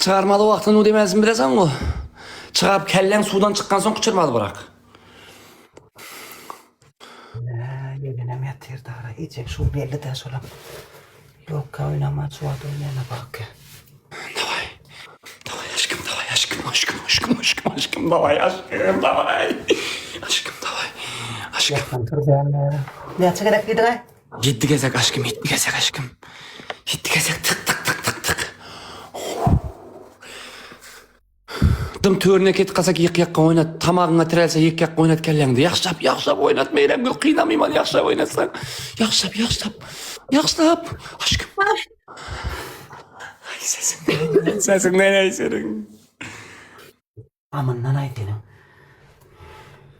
Çykarmaly wagtyny u demänsin bileseň u. Çykaryp kelläň suwdan çykgan soň kyçyrmaly bırak. Ýegenem ýatyr dara ejeň şu belli dä şolam. Ýokka oýnaman şu wagt oýnaýana bakýa. Daway. Daway aşkym daway aşkym aşkym aşkym aşkym aşkym daway aşkym daway. Aşkym daway. Aşkym. Ýatdan tur däl. Näçe gezek diýdiňaý? Ýetdi gezek aşkym ýetdi gezek aşkym. Ýetdi gezek tyk tyk tyk tyk tyk. Dym törüne ket kasak ýyk ýakga oýnat. Tamagyňa tirelse ýyk ýakga oýnat kelläňde. Ýagşap ýagşap oýnat Meýremgül kynamyman ýagşap oýnatsaň. Ýagşap ýagşap. Ýagşap. Aşkym. Ay sesiňden. Sesiňden ay seniň. Amyndan aý seniň.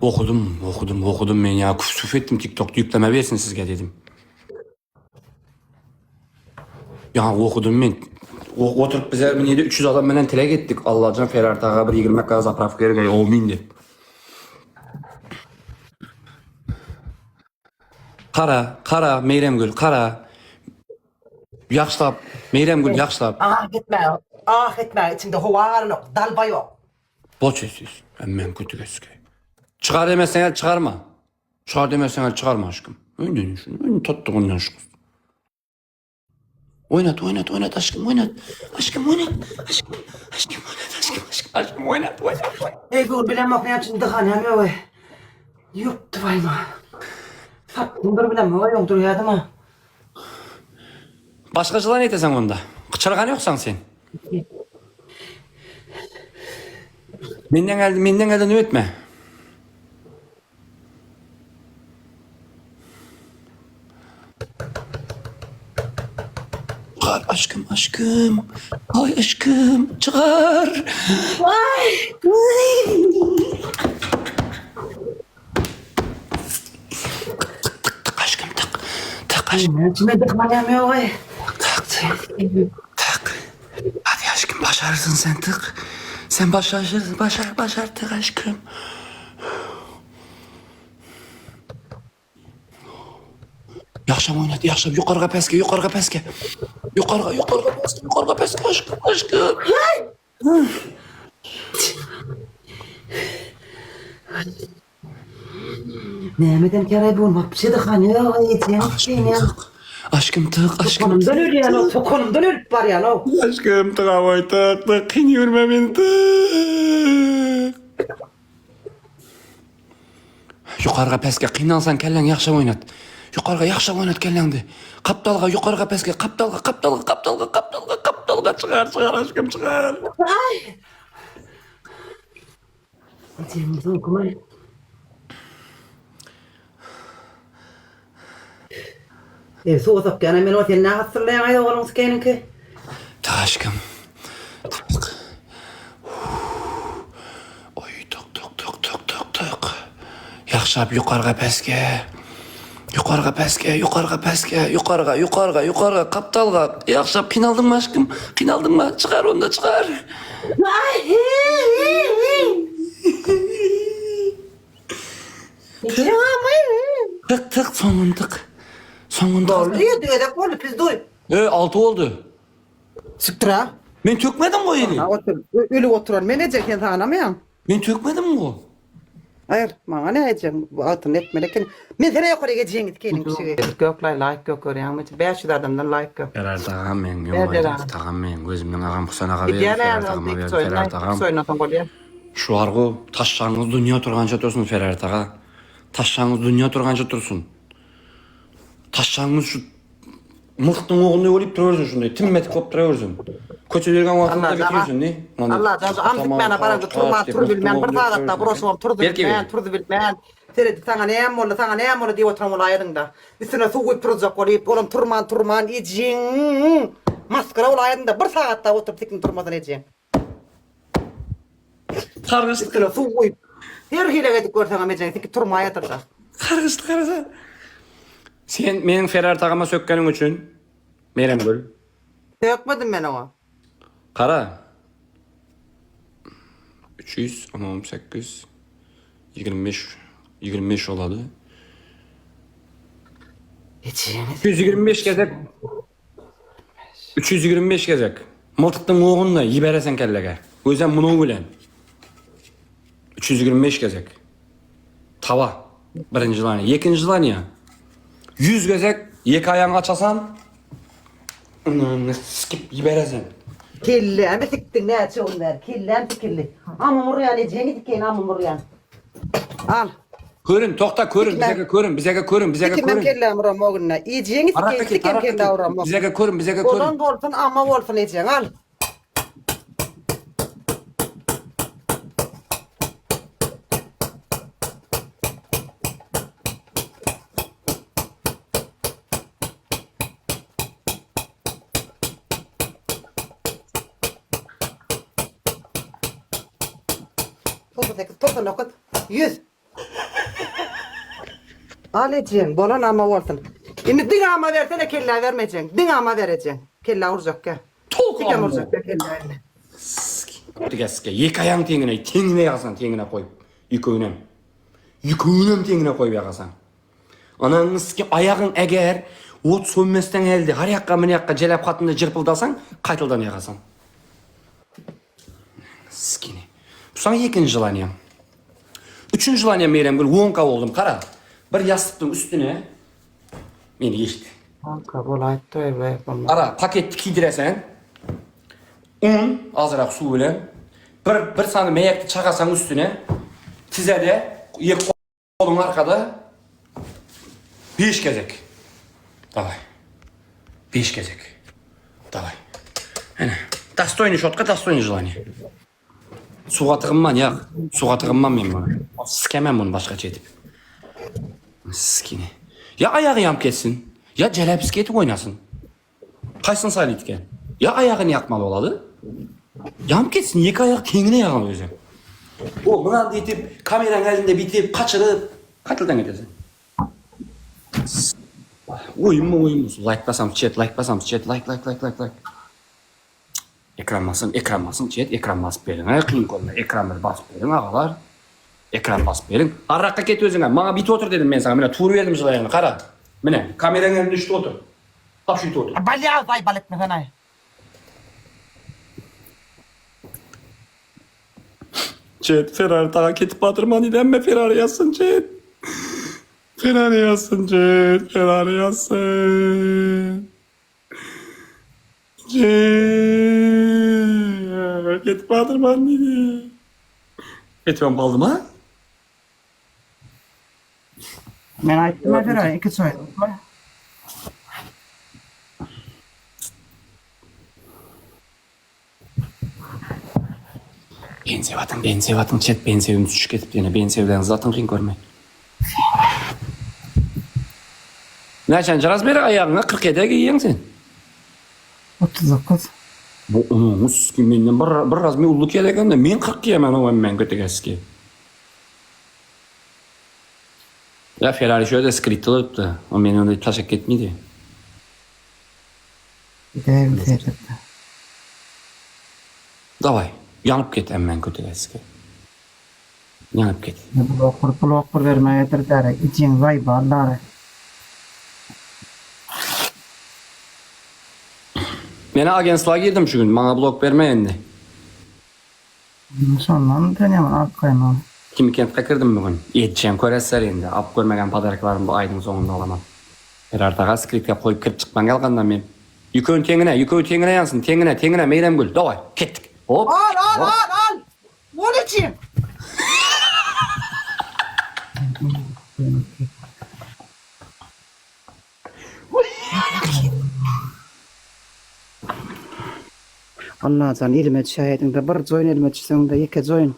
Okudum, okudum, okudum men ya küf etdim TikTokda ýükleme bersin sizge dedim. Ya okudum men. O, oturup bize neydi 300 adam bilen tilek etdik. Allahcan Ferhat aga bir 20 dakika zapravka gerek amin dep. Kara, kara Meyremgül, kara. Ýagşlap, Meyremgül ýagşlap. Ah etme, ah etme, içimde howa galanok, dalba ýok. Boç esiz. Emmen kötü keske. Çykar demesen el çykarma. Çykar demesen el çykarma aşkym. Önden şunu, ön tatdygyndan şu kız. Oynat, oynat, oynat aşkım, oynat. Aşkım oynat. Aşkım, aşkım oynat, aşkım, aşkım, aşkım oynat, oynat, oynat. Ey bu bilemok näme üçin dyhanýan öwe. Ýokdy baýma. Sapdym bir bilemok ýok durýadym ha. Başga jylan eteseň onda. Kyçyrgan ýoksaň sen. Menden geldi, menden geldi nü etme. Çıkar aşkım aşkım. Ay aşkım çıkar. Ay. Tık tık aşkım tık. Tık aşkım. Näme üçin dyhanýan öwe. Tık tık. Tık. Hadi aşkım başarırsın sen tık. Sen başarırsın başar başar tık aşkım. Ýagşam oýnat, ýagşam ýokarga peske, ýokarga peske. Ýokarga, ýokarga peske, ýokarga peske aşkym, aşkym. Nämeden keraý bu wapşe dyhanýa ejeň Aşkym tyk. Aşkym tyk, aşkym. Tokanymdan ölýän o, tokanymdan ölüp barýan o. Aşkym tyk awaý tyk, tyk, kyn ýürme meni tyk. Ýokarga peske kynalsaň kelläň ýagşa oýnat. Ýokarga ýagşa oýnat kelläňdi. Gapdalga ýokarga peske gapdalga gapdalga gapdalga gapdalga gapdalga çykar çykar aşkym çykar. Ay. Ejeňiz okumaý. E, suwa sokýan men o sen näme hasyrlaýaň aý ogluň sikeniňki? Tak aşkym. Tak. Oý tok tok tok tok tok tok. Ýagşap ýokarga peske. Ýokarga peske, ýokarga peske, ýokarga, ýokarga, ýokarga, gapdalga. Ýagşap kynaldyňmy aşkym? Kynaldyňmy? Çykar onda çykar. Tık tık soňun tık. Soňun tık. Boldy ýedi gezek boldy pizduý. E, 6 boldy. Siktir ha. Men tökmedim goý eli. Ha otur. Ölüp oturan men eje sen sanamaýaň. Men tökmedim go. Aýr, maňa ne ejem wagtyny etmeli eken. Men sene ýokary ejeňi dikeniň kişigi. Göklaý laýk gök görýäňmi? 500 adamdan laýk gök. Ferar tagam meň ýoň tagam meň gözümden agam Husan aga berdi Ferar tagama berdi Ferar tagam. Şu argo taşşaňyz dünýä turgança tursun Ferar taga. Taşşaňyz dünýä turgança tursun. Taşşaňyz şu myrtyň ogluny bolup durubersin şunday timmetik bolup durubersin. Köçede ýörgen wagtyňda bitirsin ni. Allah jan am dikmäne baranda turma tur bilmän bir sagatda burasybam turdy bilmän turdy bilmän seredip saňa näme boldy saňa näme boldy diýip oturan bolaýadyňda. Üstüne suw guýup turjak bolup olam turman turman ejeň masgara bolaýadyňda bir sagatda oturyp sikin turmasyn ejeň. Kargyşdy. Üstüne suw guýup her hile edip görseňem ejeň siki turmaýadyrda. Kargyşdy kargyşdy. Sen meniň Ferar tagama sökkeniň üçin Meremgül. Sökmedim men oňa. Gara. 300, 18, 25, 25 bolady. Ejeňi 325 gezek 325 gezek. Myltykdyň oguny ýiberesen kellege. Özem munuň bilen. 325 gezek. Taba. Birinji laniýa. Ýekinji laniýa. 100 gezek ýeke aýagyňy açasan. Ynanyňy sikip ýiberesen. Kellämi sikdiň näçe gün bäri kelläm sikildi. Amym urýan ejeňi dikeýin amym urýan. Al. Körün tokta körün bizege körün bizege körün bizege Sikimem körün. kellämi uram o günde. Ejeňi Araka sikeýin ket sikem araka kellä ket. uram. Bizege körün bizege körün. Bolan bolsun ama bolsun ejeň al. 98, 99, 100. Al ejeň, bolan ama bolsun. Indi diňe ama bersene kellä bermejek. Diňe ama berejek. Kellä urjak gel. Dikem urjak gel kellä indi. Ske, ýeke aýagyň teňine, teňine ýagsan, teňine goýup. Ýükünem. Ýükünem teňine goýup ýagasan. Anaňy ske aýagyň eger ot sönmesden elde, har ýakga mine ýakga jelep hatynda jyrpyldasaň, gaýtaldan ýagasan. Skini. Bu saňa ikinji želaniýam. Üçünji želaniýam Meýremgül Wonka boldum. Gara. Bir ýassykdyň üstüne meni geçdi. Wonka bolaýypdy we bolmaz. Gara, paketdi kiýdiresen. Un, azrak suw bilen. Bir bir sany meýekdi çagasaň üstüne. Tizede ýek Goluň arkada beş gezek. Daway. Beş gezek. Daway. Ene. Dostoýny şotka, dostoýny želaniýe. Suwa tygynman ýak. Suwa tygynman men muny. Sikemem muny başgaça edip. Sikini. Ýa aýagy ýanyp ketsin, ýa jelepski etip oýnasyn. Kaýsyny saýlaýdy eken? Ýa aýagyny ýakmaly bolady. Ýanyp ketsin, ýeke aýagy teňine ýagaly özem. O munam diýtip, kameraň elinde bitip, kaçyryp, gaýtaldan gidesen. Oýunmy oýunmy? Laýk basamyz chat, laýk basamyz chat, laýk laýk laýk laýk laýk. Ekran basyň, ekran basyň chat, ekran basyp beriň. Aý kyn görme, ekran bir basyp beriň agalar. Ekran basyp beriň. Arrakka ket özüňe. Maňa bitip otur dedim men saňa. Mine tur berdim jylaýaňy gara. Mine, kameraň elinde düşdi otur. Tap şeýdip otur. Balýa zaýbal etmesenaý. Chat Ferrari taga ketip batyrman diýdi hemme Ferrari ýazsyn chat. Ferrari ýazsyn chat Ferrari ýazsyn. Chat ketip batyrman diýdi. Ketibem galdym ha. Men aýtdym a Ferrari iki çaý. Bensew atyň, bensew atyň, çet bensewimiz düşüp ketipdi ýene, bensewleriňizi atyň kyn görmeý. Näçenji razmeri aýagyňa 47 geýýäň sen? 39. Bu onuň üstki menden bir bir razmer uly gerek eken-de, men 40 geýemän oňa men kötegeski. Ya Ferrari şöyle skritde bolupdy. O meni onda taşak ketmedi. Gidäýin serhetde. Daway, ýanyp ket emmen kötegeski. Ýanyp ket. Blok bir blok bir bermägedir däre ijiň zaýbal däre. Mena agentstwa girdim şu gün, maňa blok berme indi. Şondan sen ýaman arkaýyn ol. Himikentde kirdim bu gün. Edjeň köresler indi. Alyp görmegen podarkalarym bu aýdyň soňunda alaman. Erar taga skripka koýup kirip çykman galganda men. Ýükeň teňine, ýükeň teňine ýansyn, teňine, teňine Meýremgül, daway, ketdik. Hop. Al, al, al, al! Bol içim! Allajan elime düşäýediňdä bir joýun elime düşseňdä ýeke joýun.